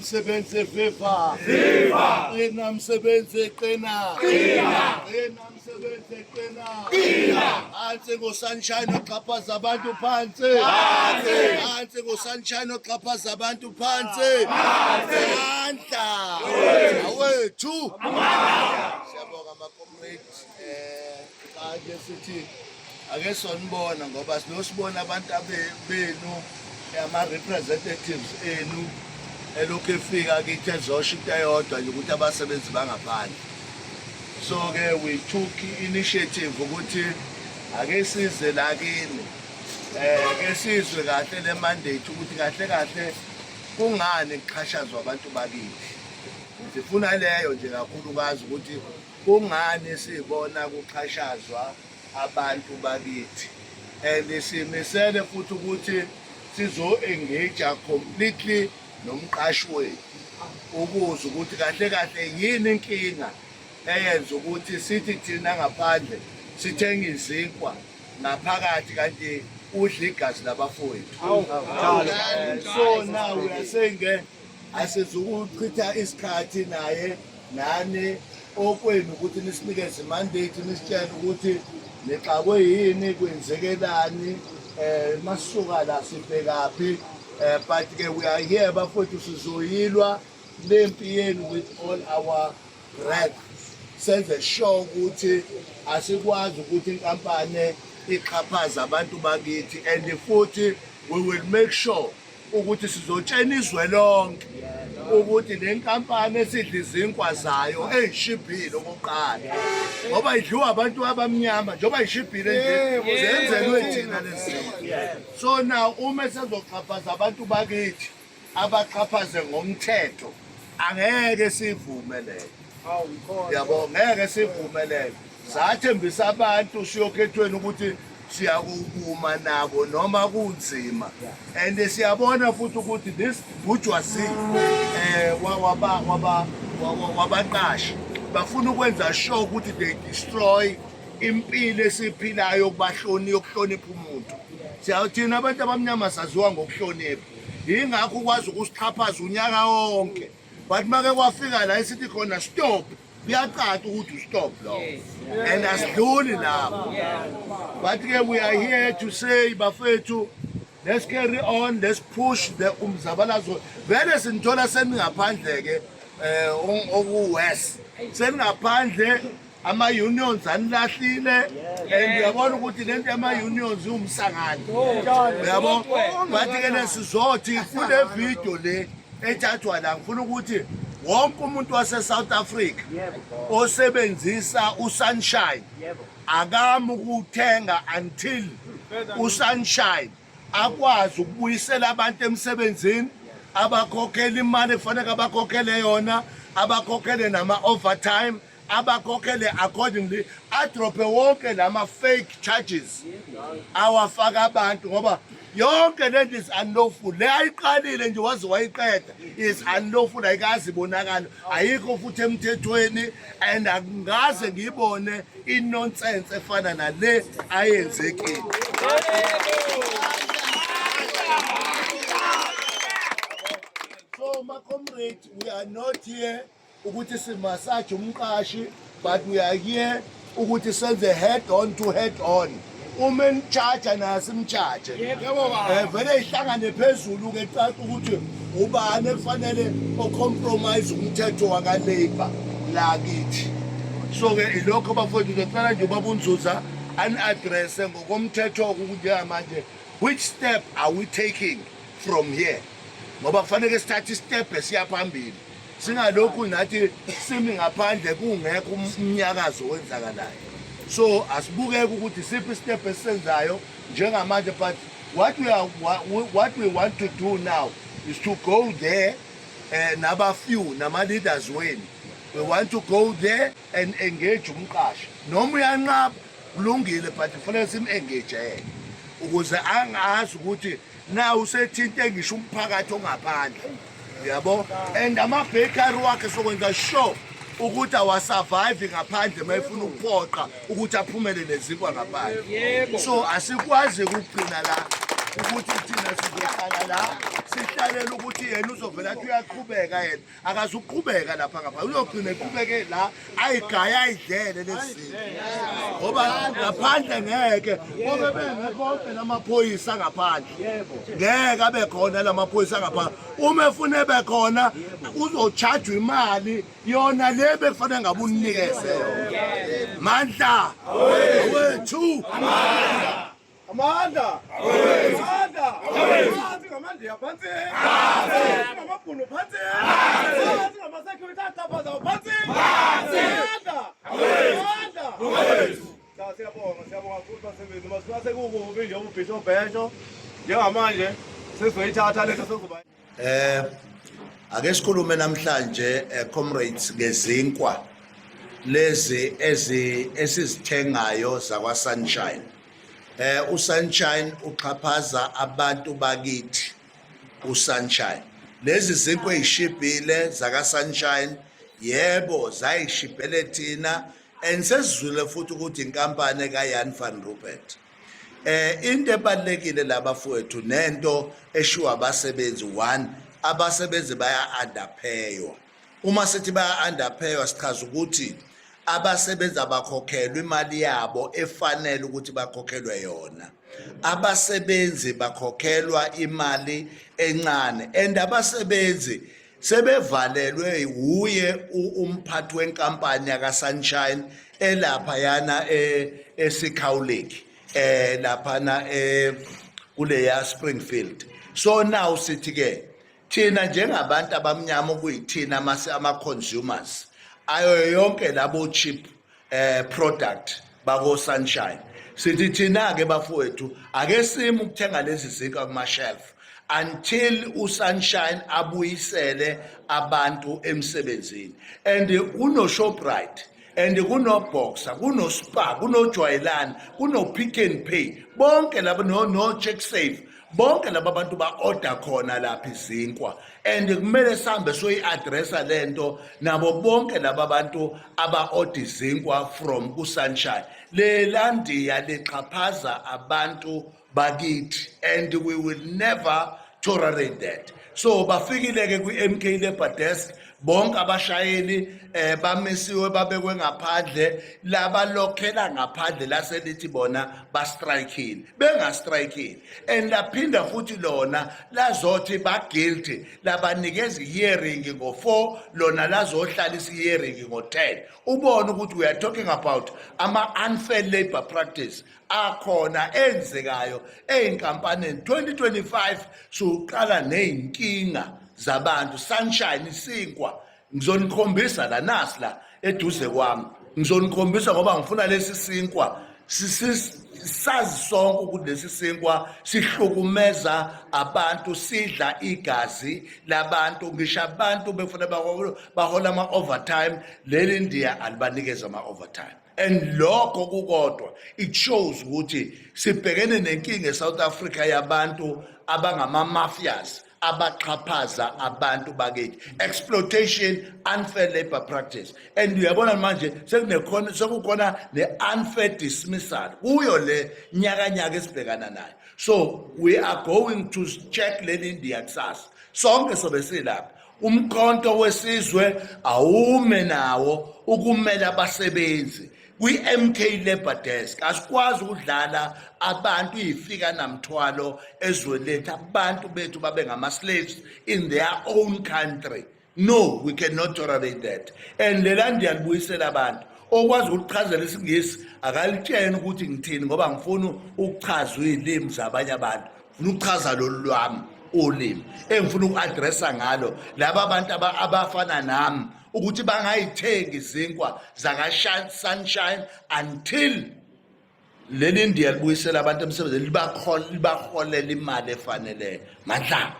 Msebenzi, viva! Viva! Qina msebenzi, qina! Qina! Qina msebenzi, qina! Qina! Phansi ngo-Sunshine oxhaphaza abantu phansi! Phansi! Phansi ngo-Sunshine oxhaphaza abantu phansi! Phansi! Amandla! Awethu! Amandla! Siyabonga ama-comrades eh kanje sithi ake sonibona ngoba sinosibona abantu benu, ama-representatives enu elokhu efika kithi ezosho into eyodwa nje ukuthi abasebenzi bangaphandle. So ke we took initiative ukuthi ake size la kini, ke sizwe kahle le mandate ukuthi kahle kahle kungani kuxhashazwa abantu bakithi. Sifuna leyo nje kakhulukazi, ukuthi kungani sibona kuxhashazwa abantu bakithi, and simisele futhi ukuthi sizo-engage completely nomqashi wethu ukuze ukuthi kahle kahle yini inkinga eyenza ukuthi sithi thina ngaphandle sithenga izinkwa, ngaphakathi kanti udla igazi labafowethu. So now we are saying ke asizukuchitha isikhathi naye nani, okwenu ukuthi nisinikeze imandate, nisitshele ukuthi nixakwe yini, kwenzekelani, masuka la sibhekaphi. But ke we are here, bafowethu, sizoyilwa lempi yenu with all our breath, senze sure ukuthi asikwazi ukuthi inkampani ixhaphaze abantu bakithi, and futhi we will make sure ukuthi sizotshena izwe lonke ukuthi le nkampani esidla izinkwa zayo eyishibhile okokuqala, ngoba idliwa abantu abamnyama njengoba ishibhile nje, zenzelwe thina lezi. So now uma sezoxhaphaza abantu bakithi, abaxhaphaze ngomthetho, angeke sivume leyo, yabo, ngeke sivume leyo. Sathembisa abantu siyokhethweni ukuthi siyakuma nabo noma kunzima, and siyabona futhi ukuthi this bourgeoisie waba waba wabaqashi bafuna ukwenza sure ukuthi they destroy impilo esiphilayo kubahloni yokuhlonipha umuntu. Siyathina abantu abamnyama saziwa ngokuhlonipha, yingakho ukwazi ukusixhaphaza unyaka wonke, but make kwafika la esithi khona stop, kuyacaca ukuthi ustop lo and asidluli lapho. But ke we are here to say, bafethu, let's carry on, let's push the umzabalazo. Vele sinithola seningaphandle ke, oku-worse seningaphandle, ama-unions anilahlile, and uyabona ukuthi lento yama-unions iwumsangano, uyabo. But ke lesizothi kule video le ethathwa la, ngifuna ukuthi wonke umuntu wase-South Africa osebenzisa uSunshine akami ukuthenga until uSunshine akwazi ukubuyisela abantu emsebenzini, abakhokhele imali ekufanele abakhokhele yona, abakhokhele nama-overtime, abakhokhele accordingly, adrophe wonke lama fake charges awafaka abantu, ngoba yonke lento is unlawful. Le ayiqalile nje waze wayiqeda is unlawful, ayikaze ibonakala, ayikho futhi emthethweni, and akungaze ngiyibone inonsense efana nale ayenzekile. So my comrade, we are not here ukuthi simasaje umqashi, but we are here ukuthi senze head on to head on. Uma nicharge naye simcharge, vele ihlangane phezulu ke, caca ukuthi ubani ekufanele ocompromise umthetho waka labor la kithi. So ke ilokho, bafowethu, ngicela nje ubaba uNzuza ani-addresse ngokomthetho njengamanje, which step are we taking from here, ngoba kufanele sithathe istep esiya phambili, singalokhu nathi simi ngaphandle kungekho umnyakazo owenzakalayo. So asibukeke ukuthi siphi istep esisenzayo njengamanje, but what we want to do now is to go there, naba few nama leaders wenu. We want to go there and engage umqashi. Noma uyanqaba, kulungile, but kufanele sim-engage yena ukuze angazi ukuthi na usethinte ngisho umphakathi ongaphandle, yabo, and ama-bakery wakhe sokwenza sure ukuthi awasurvive ngaphandle uma efuna ukuphoqa ukuthi aphumele nezinkwa ngaphandle. So asikwazi ukugcina la ukuthi thina sizohlala la. Sihlalele ukuthi yena uzovela athi uyaqhubeka yena. Akazuqhubeka lapha ngapha. Uyogcina eqhubeke la ayigaya ayidlele lesi. Ngoba ngaphandle ngeke ngoba bengekho bonke lamaphoyisa ngaphandle. Ngeke abe khona lamaphoyisa ngaphandle. Uma efuna ebe khona uzochajwa imali yona le bekufanele ngabe unikeze yona. Mandla awethu. Amandla. Amandla. Amandla. Phansi ngamandiya phansi. Phansi ngamabhunu phansi. Phansi ngama-security axhaphazayo phansi. Amandla. Amandla. Cha siyabonga siyabonga kakhulu basebenzi masifuna sekukubi nje ububhishobhesho njengamanje sesizoyithatha lento sekuzoba Ake sikhulume namhlanje comrades ngezinkwa lezi ezi esizithengayo zakwa Sunshine. USunshine uxhaphaza abantu bakithi uSunshine. Lezi zinkwa ezishibhile zaka Sunshine yebo zayishibhele thina and sesizwile futhi ukuthi inkampani kaJan van Rupert. Into ebalekile la bafowethu nento eshiwa abasebenzi, one, abasebenzi baya underpaywa. Uma sithi baya underpaywa sichaza ukuthi abasebenzi abakhokhelwa imali yabo efanele ukuthi bakhokhelwe yona. Abasebenzi bakhokhelwa imali encane and abasebenzi sebevalelwe wuye umphathi wenkampani yaka Sunshine elapha yana eSikhawuleki laphana kuleya Springfield. So now sithi ke thina njengabantu abamnyama okuyithina ama consumers ayo yonke labo cheap product bako Sunshine, sithi thina ke bafowethu ake sime ukuthenga lezi zinkwa kuma shelf until uSunshine abuyisele abantu emsebenzini. And kuno Shoprite and kuno Boxer, kuno Spar, kuno Jwayelani, kuno Pick n Pay, bonke laba no Check Save, bonke laba bantu ba order khona lapha izinkwa and kumele sihambe soyi-addressa lento nabo bonke laba bantu aba-order izinkwa from ku-Sunshine. Lelandiya lixhaphaza abantu bakithi and we will never tolerate that. So bafikile-ke kwi-MK Labour Desk bonke abashayeli, bamisiwe babekwe ngaphandle, labalokhela ngaphandle laselithi bona bastrikile bengastrikile and laphinda futhi lona lazothi ba-guilty, labanikeza i-hearing ngo-4, lona lazohlalisa i-hearing ngo-10. Ubone ukuthi we are talking about ama-unfair labour practice akhona enzekayo ey'nkampanini. 2025 siwuqala ney'nkinga zabantu. Sunshine isinkwa ngizonikhombisa la, nasi la eduze kwami, ngizonikhombisa ngoba ngifuna lesi sinkwa sazi sonke ukuthi lesi sinkwa sihlukumeza abantu, sidla igazi labantu. Ngisho abantu befuna bahola ama-overtime, leli ndiya alibanikeza ama-overtime and lokho kukodwa it shows ukuthi sibhekene nenkinga eSouth Africa yabantu abangama-mafias abaxhaphaza abantu bakithi, exploitation, unfair labor practice. And uyabona manje sekunekhona sekukhona ne-unfair dismissal kuyo le nyakanyaka esibhekana nayo. So we are going to check leli ndiya kusasa, sonke sobe silapha. Umkhonto wesizwe awume nawo ukumela abasebenzi kwi-MK Labour Desk. Asikwazi ukudlala abantu ifika namthwalo ezweni lethu, abantu bethu babe ngama-slaves in their own country. No, we cannot tolerate that. And lela ndiyalibuyisela abantu okwazi ukuchazela isingisi akalitsheni ukuthi ngithini ngoba ngifuna ukuchaza iy'limi zabanye abantu, ngifuna ukuchaza lolu lwami ulimi engifuna uku-addressa ngalo laba bantu abafana nami ukuthi bangayithengi izinkwa zaka-Sunshine until leli ndiya libuyisela abantu emsebenzini, libaholela imali efaneleyo. Mandla.